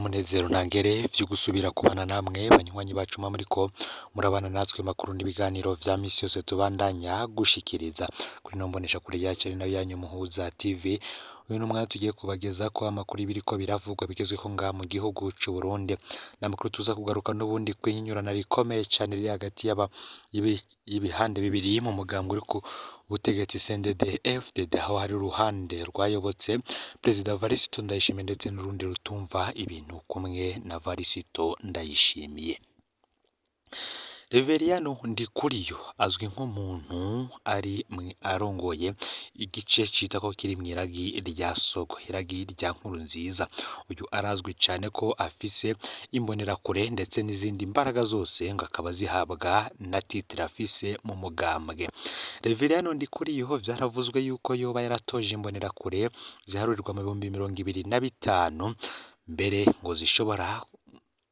N'umunezero ntangere vyo gusubira kubana namwe banywanyi bacu mwa muriko murabana natwe makuru n'ibiganiro vya misi yose tubandanya gushikiriza kuri ino mboneshakure yacu ari nayo yanyu Muhuza TV. Uyu n'umwanya tugiye kubagezako amakuru y'ibiriko biravugwa bigezweho ngaha mu gihugu c'u Burundi. N'amakuru tuza kugaruka n'ubundi kw'inyurana rikomeye cane riri hagati y'ibihande bibiri mu mugambwe uri ku butegetsi CNDD FDD, aho hari uruhande rwayobotse Perezida Varisito Ndayishimiye ndetse n'urundi rutumva ibintu kumwe na Varisito Ndayishimiye. Reveriyano Ndikuriyo azwi nk'umuntu ari arongoye igice cita ko kiri mw'iragi rya Sogo, iragi rya Nkurunziza. Uyu arazwi cane ko afise imbonerakure ndetse n'izindi mbaraga zose, ngo akaba azihabwa na titire afise mu mugambwe. Reveriyano Ndikuriyo vyaravuzwe yuko yoba yaratoje imbonerakure ziharurirwa mu 25,000, mbere ngo zishobora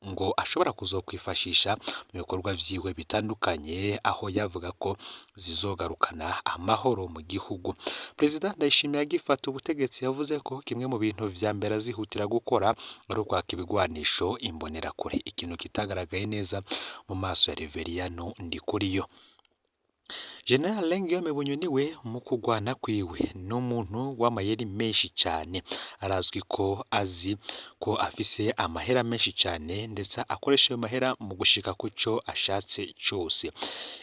ngo ashobora kuzokwifashisha mu bikorwa vyiwe bitandukanye, aho yavuga ko zizogarukana amahoro mu gihugu. Perezida Ndayishimiye agifata ubutegetsi yavuze ko kimwe mu bintu vya mbere azihutira gukora ari ukwaka ibigwanisho imbonerakure, ikintu kitagaragaye neza mu maso ya Reveriyano Ndikuriyo. General Guillaume Bunyoni we mu kugwana kwiwe n'umuntu w'amayeri menshi cane, arazwi ko azi ko afise amahera menshi cane ndetse akoresha ayo mahera mu gushika kuco ashatse cose.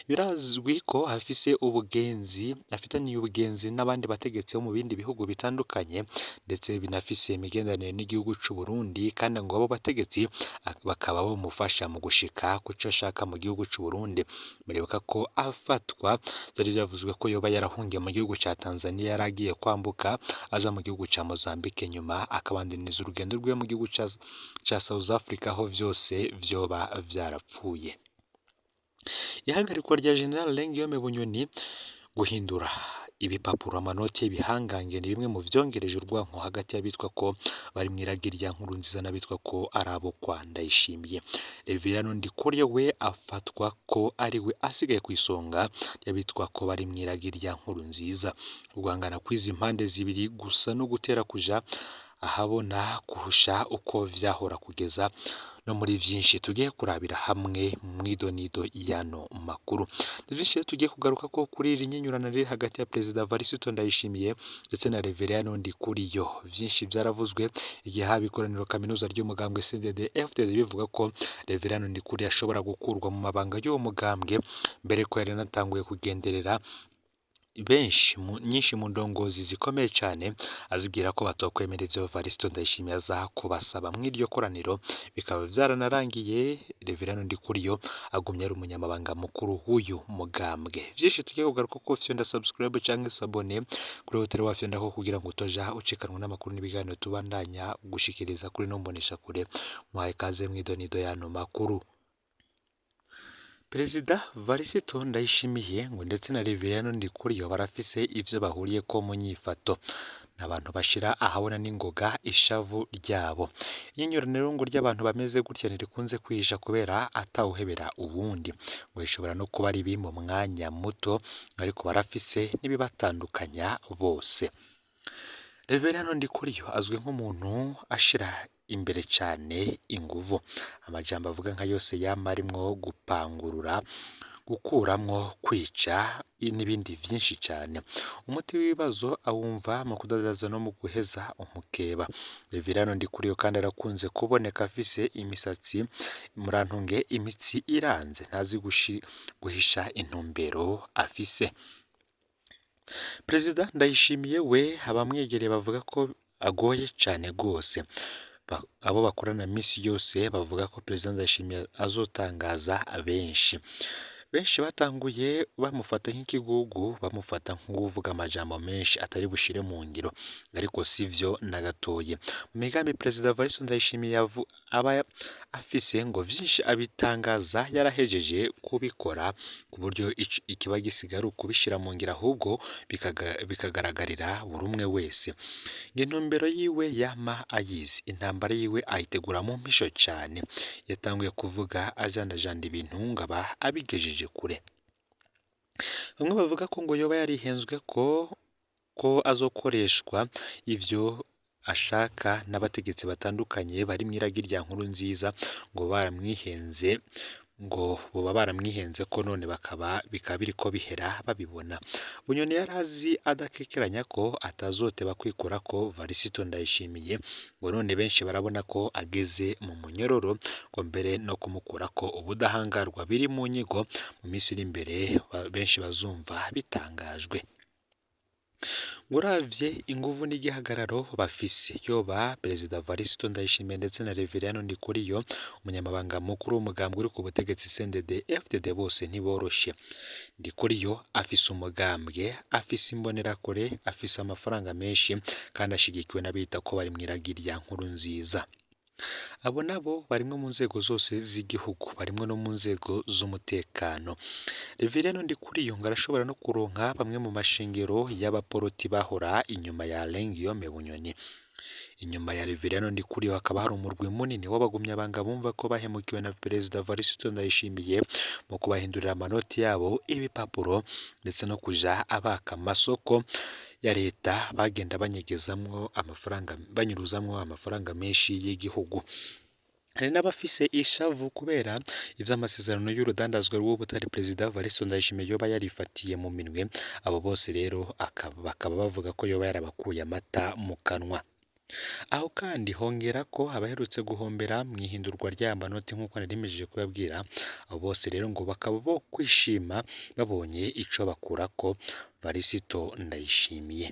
Birazwi ko afise ubugenzi, afitaniye ubugenzi n'abandi bategetsi bo mu bindi bihugu bitandukanye, ndetse binafise imigenderanire n'igihugu c'u Burundi, kandi ngo abo bategetsi bakaba bamufasha mu gushika kuco ashaka mu gihugu c'u Burundi. Muribuka ko afatwa vyari vyavuzwe ko yoba yarahungiye mu gihugu ca Tanzania, yaragiye kwambuka aza mu gihugu ca Mozambique, nyuma akabandaniza urugendo rwiwe mu gihugu ca South Africa, aho vyose vyoba vyarapfuye. Ihagarikwa rya General Guillaume Bunyoni, guhindura ibipapuro amanoti y'ibihangange ni bimwe mu vyongereje urwanko hagati y'abitwa ko bari mw'iragi rya Nkurunziza n'abitwa ko ari abo kwa Ndayishimiye. Reveriyano Ndikuriyo we afatwa ko ari we asigaye kw'isonga ry'abitwa ko bari mw'iragi rya Nkurunziza. Uguhangana kw'izi mpande zibiri gusa no gutera kuja ahabona kurusha uko vyahora kugeza no muri vyinshi tugiye kurabira hamwe mw'idonido y'ano makuru. Ni vyinshi rero tugiye kugaruka ko kuri iri nyinyurana riri hagati ya Perezida Varisito Ndayishimiye ndetse na Reveriyano Ndikuriyo. Vyinshi vyaravuzwe igihe haba ikoraniro kaminuza ry'umugambwe CNDD FDD bivuga ko Reveriyano Ndikuriyo ashobora gukurwa mu mabanga y'uwo mugambwe, mbere ko yari yanatanguye kugenderera benshi nyinshi mu ndongozi zikomeye cane, azibwira ko batokwemera ivyo Varisito Ndayishimiye aza kubasaba mw'iryo koraniro. Bikaba vyaranarangiye Reveriyano Ndikuriyo agumye ari umunyamabanga mukuru w'uyu mugambwe. Vyinshi tugiye kugaruka ko, fyonda subscribe canke s'abonner kuri hoteli wafyondako kugira ngo utoja ucikanwa n'amakuru n'ibiganiro tubandanya gushikiriza kuri ino mboneshakure. Muhaye ikaze mw'idonido y'ano makuru. Perezida Varisito Ndayishimiye ngo ndetse na Reveriyano Ndikuriyo barafise ivyo bahuriyeko mu nyifato. N'abantu bashira ahabona n'ingoga ishavu ryabo. Inyinyuraniro ngo ry'abantu bameze gutya ntirikunze kwihisha kubera atawuhebera uwundi. Ngo rishobora no kuba ribi mu mwanya muto, ariko barafise n'ibibatandukanya bose. Reveriyano Ndikuriyo azwi nk'umuntu ashira imbere cane inguvu. Amajambo avuga nka yose yama arimwo gupangurura, gukuramwo, kwica n'ibindi vyinshi cane. Umuti w'ibibazo awumva mu kudadaza no mu guheza umukeba. Reveriyano Ndikuriyo kandi arakunze kuboneka afise imisatsi, murantunge, imitsi iranze, ntazi guhisha intumbero afise. Perezida Ndayishimiye we abamwegereye bavuga ko agoye cane gose. Abo bakorana misi yose bavuga ko Perezida Ndayishimiye azotangaza benshi. Benshi batanguye bamufata nk'ikigugu, bamufata nk'uwuvuga amajambo menshi atari bushire mu ngiro, ariko sivyo na gatoyi. Mu migambi Perezida Varisito Ndayishimiye aba afise ngo vyinshi abitangaza yarahejeje kubikora, ku buryo ikiba gisigaye ari ukubishira mu ngiro, ahubwo bikagaragarira buri umwe wese. Intumbero yiwe yama ayizi, intambara yiwe ayitegura mu mpisho cane. Yatanguye kuvuga ajandajanda ibintu ngo aba abigejeje kure. Bamwe bavuga ko ngo yoba yarihenzwe ko azokoreshwa ivyo ashaka n'abategetsi batandukanye bari mw'iragi rya Nkurunziza ngo baramwihenze, ngo boba baramwihenze ko none bikaba biriko bihera babibona. Bunyoni yarazi adakekeranya ko atazoteba kwikurako Varisito Ndayishimiye, ngo none benshi barabona ko ageze mu munyororo, ngo mbere no kumukurako ubudahangarwa biri mu nyigo mu minsi iri imbere benshi bazumva bitangajwe. Ngo uravye inguvu n'igihagararo bafise, yoba Perezida Varisito Ndayishimiye ndetse na Reveriyano Ndikuriyo, umunyamabanga mukuru w'umugambwe uri ku butegetsi CNDD FDD, bose ntiboroshe. Ndikuriyo afise umugambwe, afise imbonerakure, afise amafaranga menshi kandi ashigikiwe n'abita ko bari mw'iragi rya Nkurunziza. Abo nabo barimwo mu nzego zose z'igihugu, barimwo no mu nzego z'umutekano. Reveriyano Ndikuriyo ngo arashobora no kuronka bamwe mu mashengero y'abaporoti bahora inyuma ya Alain Guillaume Bunyoni. Inyuma ya Reveriyano Ndikuriyo hakaba hari umurwi munini w'abagumyabanga bumva ko bahemukiwe na Perezida Varisito Ndayishimiye mu kubahindurira amanoti yabo ibipapuro ndetse no kuja abaka amasoko ya leta bagenda banyegezamwo amafaranga, banyuruzamwo amafaranga menshi y'igihugu. Hari n'abafise ishavu kubera ivy'amasezerano y'urudandazwa rw'ubutare Perezida Varisito Ndayishimiye yoba yarifatiye mu minwe. Abo bose rero bakaba bavuga ko yoba yarabakuye amata mu kanwa. Aho kandi hongera ko abaherutse guhombera mw'ihindurwa ry'aya manoti nk'uko nari mpejeje kubabwira, abo bose rero ngo bakaba bo kwishima babonye ico bakurako Varisito Ndayishimiye.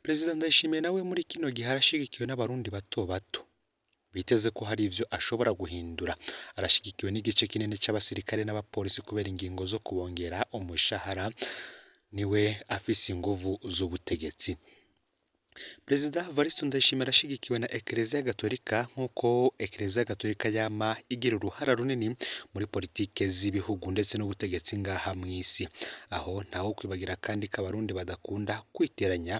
Perezida Ndayishimiye nawe muri kino gihe arashigikiwe n'abarundi bato bato biteze ko hari ivyo ashobora guhindura. Arashigikiwe n'igice kinini c'abasirikare n'abapolisi kubera ingingo zo kubongera umushahara, niwe afise inguvu z'ubutegetsi. Perezida Varisito Ndayishimiye arashigikiwe na Ekereziya Gatolika nk'uko Ekereziya Gatolika yama igira uruhara runini muri politike z'ibihugu ndetse n'ubutegetsi ngaha mw'isi. Aho ntawo kwibagira kandi ko abarundi badakunda kwiteranya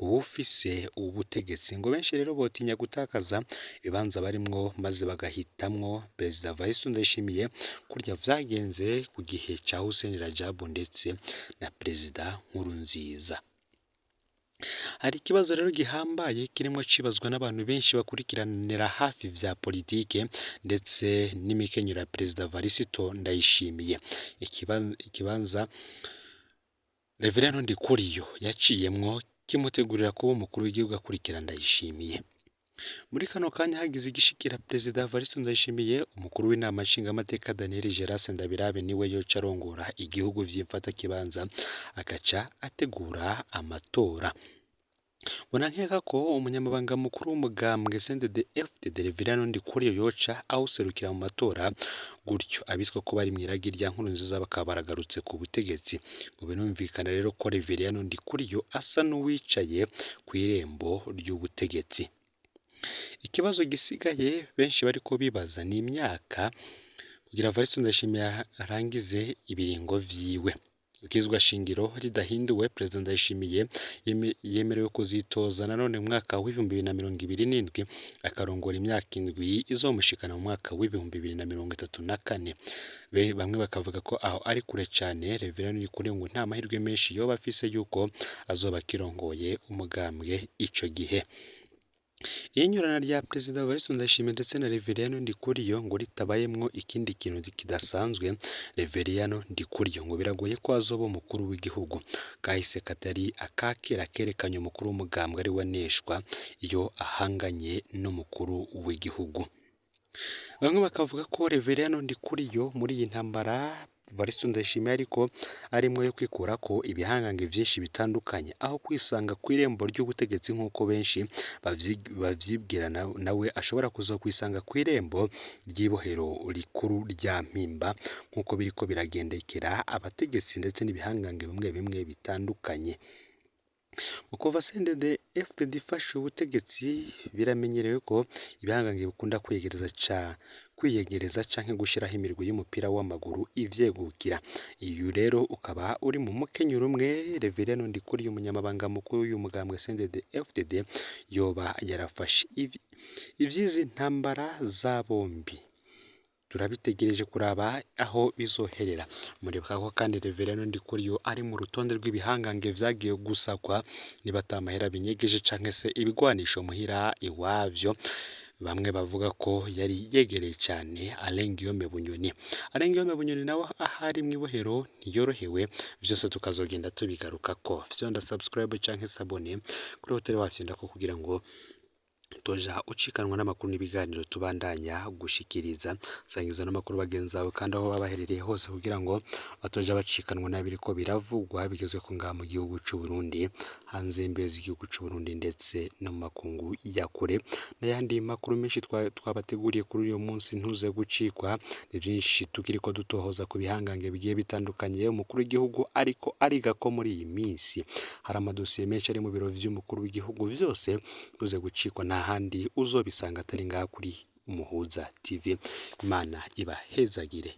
uwufise ubutegetsi, ngo benshi rero botinya gutakaza ibibanza barimwo maze bagahitamwo Perezida Varisito Ndayishimiye kurya vyagenze ku gihe ca Hussein Rajabu ndetse na Perezida Nkurunziza. Hari ikibazo rero gihambaye kirimwo cibazwa n'abantu benshi bakurikiranira hafi vya politike ndetse n'imikenyero ya Perezida Varisito Ndayishimiye. Ikibanza Reveriyano Ndikuriyo yaciyemwo kimutegurira kuba umukuru w'igihugu akurikira Ndayishimiye. Muri kano kanya hagize igishikira Perezida Varisito Ndayishimiye, umukuru w'inama nshingamateka Daniel Gerase Ndabirabe niwe yoca arongora igihugu vy'imfatakibanza agaca ategura amatora. Mbona nkeka ko umunyamabanga mukuru w'umugambwe CNDD FDD Reveriyano Ndikuriyo yoca awuserukira mu matora, gutyo abitwa ko bari mw'iragi rya Nkurunziza bakaba baragarutse ku butegetsi. Ngo birumvikana rero ko Reveriyano Ndikuriyo asa n'uwicaye kw'irembo ry'ubutegetsi. Ikibazo gisigaye benshi bariko bibaza ni imyaka kugira Varisito Ndayishimiye arangize ibiringo vyiwe. Ibwirizwa shingiro ridahinduwe, Perezida Ndayishimiye yemerewe kuzitoza nanone mu mwaka w'2027 akarongora imyaka indwi izomushikana mu mwaka w'2034. Bamwe bakavuga ko aho ari kure cane. Reveriyano Ndikuriyo ngo nta mahirwe menshi yoba afise yuko azoba akirongoye umugambwe ico gihe. Iyinyurana rya Perezida Varisito Ndayishimiye ndetse na Reveriyano Ndikuriyo ngo ritabayemwo ikindi kintu kidasanzwe, Reveriyano Ndikuriyo ngo biragoye ko azoba umukuru w'igihugu. Kahise katari akakera kerekanye umukuru w'umugambwe ari we aneshwa iyo ahanganye n'umukuru w'igihugu. Bamwe bakavuga ko Reveriyano Ndikuriyo muri iyi ntambara Varisito Ndayishimiye ariko arimwo yo kwikurako ibihangange vyinshi bitandukanye, aho kwisanga kw'irembo ry'ubutegetsi nk'uko benshi bavyibwira, nawe ashobora kuza kwisanga kw'irembo ry'ibohero rikuru rya Mpimba nk'uko biriko biragendekera abategetsi ndetse n'ibihangange bimwe bimwe bitandukanye. Kuva CNDD FDD ifashe ubutegetsi biramenyerewe ko ibihangange bikunda kwiyegereza canke gushiraho imirwi y'umupira w'amaguru ivyegukira. Uyu rero ukaba uri mu mukenyero umwe Reveriyano Ndikuriyo umunyamabanga mukuru w'umugambwe CNDD FDD yoba yarafashe. Ivy'izi ntambara za bombi Turabitegereje kuraba aho bizoherera. Muribuka ko kandi Reverendo Ndikuriyo ari mu rutonde rw'ibihangange vyagiye gusakwa niba ata mahera binyegeje canke se ibigwanisho muhira iwavyo. Bamwe bavuga ko yari yegereye cane Alain Guillaume Bunyoni. Alain Guillaume Bunyoni nawe ahari mw'ibohero ntiyorohewe, vyose tukazogenda tubigarukako. Fyonda subscribe canke s'abonner kuri hoteli wafyondako kugira ngo toja ucikanwa n'amakuru n'ibiganiro tubandanya gushikiriza. Sangiza n'amakuru bagenzi bawe kandi aho baba baherereye hose kugira ngo batoja bacikanwa n'abiriko biravugwa bigezweko ngaha mu gihugu c'u Burundi, hanze y'imbibe z'igihugu c'u Burundi ndetse no mu makungu ya kure, n'ayandi makuru menshi twabateguriye kuri uyu munsi. Ntuze gucikwa, ni vyinshi tukiriko dutohoza ku bihangange bigiye bitandukanye umukuru w'igihugu ariko ariga ko muri iyi minsi hari amadosiye menshi ari mu biro vy'umukuru w'igihugu. Vyose ntuze gucikwa, nta handi uzobisanga atari ngaha kuri Umuhuza TV. Imana ibahezagire.